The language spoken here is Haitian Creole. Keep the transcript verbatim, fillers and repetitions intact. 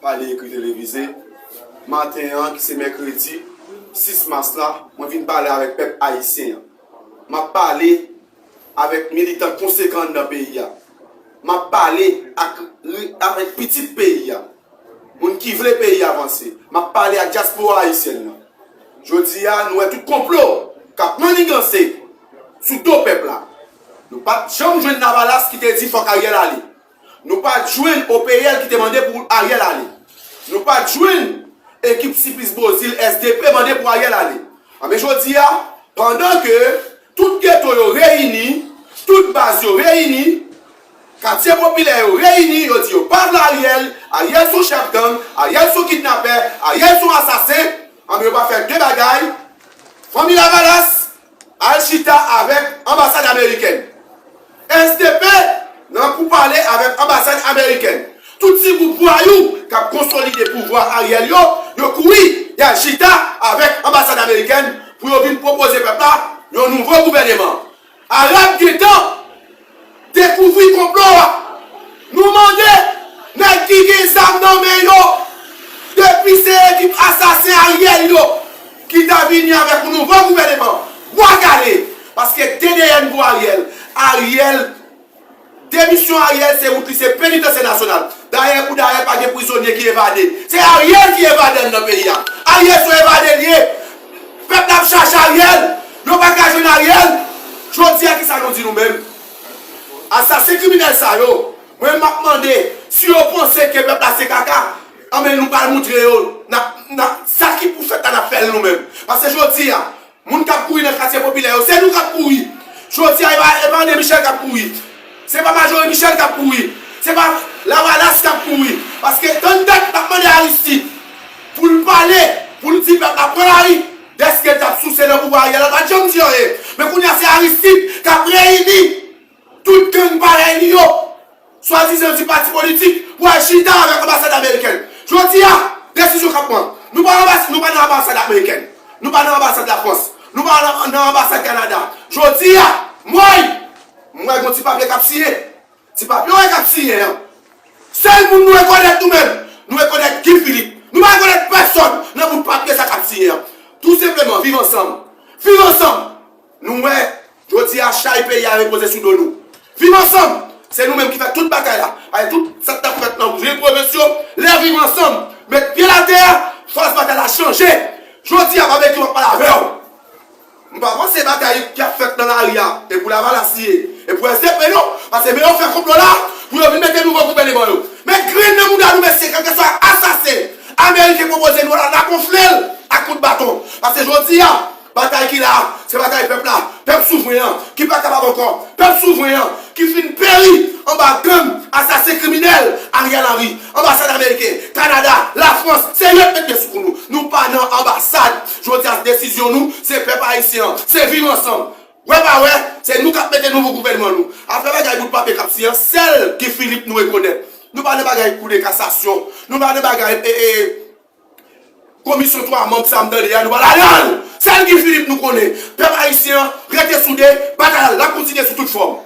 Pale ekri televize. Maten an, ki se mèkredi sis mas la, mwen vin pale avèk pèp ayisyen an. M ap pale avèk militan konsekan anndan peyi a. M ap pale ak, avèk pitit peyi a. Moun ki vle peyi a vanse. M ap pale ak dyaspora ayisyèn nan. Jodi a, nou wè tout konplo k ap manniganse sou do pèp la. Nou pa t janm jwenn Lavalas ki te di fòk Ariel ale. Nou pa t jwenn O P L ki te mande pou Ariel ale. Nou pa t jwenn ekip Siplis Bozil S D P mande pou Ariel ale. Anben jodi a, pandan ke tout geto yo reyini, tout baz yo reyini, katye popilè yo reyini, yo di yo pa vle Ariel, Ariel se yon chèf gang, Ariel se yon kidnapè, Ariel se yon asasen, anben yo pa fè de bagay, fanmi Lavalas al chita avèk anbasad amerikèn. S D P nan poupale avèk anbasad amerikèn. Tout ti gwoup vwayou k ap konsolide pouvwa Ariel yo, yo kouri, y al chita avèk anbasad amerikèn pou yo vin pwopoze pèp la yon nouvo gouvèneman. Arab gentan dekouvri konplo a. Nou mande nèg ki gen zam nan men yo, depi se ekip asasen Ariel yo ki ta vini avèk yon nouvo gouvèneman, bwa kale. Paske T D N pou Ariel. Ariel, demisyon Ariel se wout li, se penitansye nasyonal. Dayè pou dayè, pa gen prizonye ki evade. Se Ariel ki evade anndan peyi a. Ariel se yon evade li ye. Pèp la ap chache Ariel. Yo pa ka jwenn Ariel. Jodi a, kisa nou di nou menm? Asasen kriminèl sa yo, mwen m ap mande, si yo panse ke pèp la se kaka, anben nou pral moutre yo, n ap, n ap, sa ki pou fèt la, n ap fè l nou menm. Paske jodi a, moun k ap kouri nan katye popilè yo, se nou k ap kouri. Jodi a, e pa, e pa André Michel k ap kouri. Se pa Majorie Michel k ap kouri. Se pa Lavalas k ap kouri. Paske tann dat n ap mande Aristide pou l pale, pou l di pèp la pran lari, dèske l t ap souse nan pouvwa Ariel la, l pa t janm di anyen. Men kounye a, se Aristide k ap reyini tout gang parèy li yo, swadizan di pati politik, pou al chita avèk anbasad amerikèn. Jodi a, desizyon k ap pran. Nou pa anbas-, nou pa nan anbasad amerikèn. Nou pa nan anbasad Lafrans. Nou pa nan, nan anbasad Kanada. Jodi a, mwen, mwen gon ti papye k ap siyen. Ti papye w wè k ap siyen an. Sèl moun nou rekonèt nou menm, nou rekonèt Guy Philippe. Nou pa rekonèt pèsòn nan bout papye sa k ap siyen an. Tou senpleman, viv ansanm. Viv ansanm. Nou wè, jodi a, chay peyi a repoze sou do nou. Viv ansanm. Se nou menm ki fè tout batay la. Ay tout sa k t ap fèt nan vil pwovens yo, lè viv ansanm met pye l atè a, fòs batay la chanje. Jodi a, Babekyou ap pale avè w. M pa panse batay ki ap fèt nan lari a, e pou Lavalas li ye, e pou S D P non, paske men yo fè konplo la, pou yo vin mete nouvo gouvèneman yo. Men grenn nan mouda nou, mesye, kèlkeswa asasen ameriken pwopoze nou la, n a gonfle l ak kout baton. Paske jodi a, batay ki la, se batay pèp la, pèp souvren an, ki pa kapab ankò, pèp souvren an, ki fin peri anba gang asasen kriminèl Ariel Henry, anbasad ameriken, Kanada, Lafrans, se yo k met men sou kou nou. Nou pa nan anbasad. Jodi a, desizyon nou, se pèp ayisyen an, se viv ansanm. Wè pa wè, se nou k ap mete nouvo gouvènman nou. Afè bagay bout papye k ap siyen an, sèl Guy Philippe nou rekonèt. Nou pa nan bagay kou de kasasyon, nou pa nan bagay, e, e, komisyon twa manm sa m tande a, nou pa ladan l. Sèl Guy Philippe nou konnen. Pèp ayisyen an rete soude, batay la l ap kontinye sou tout fòm.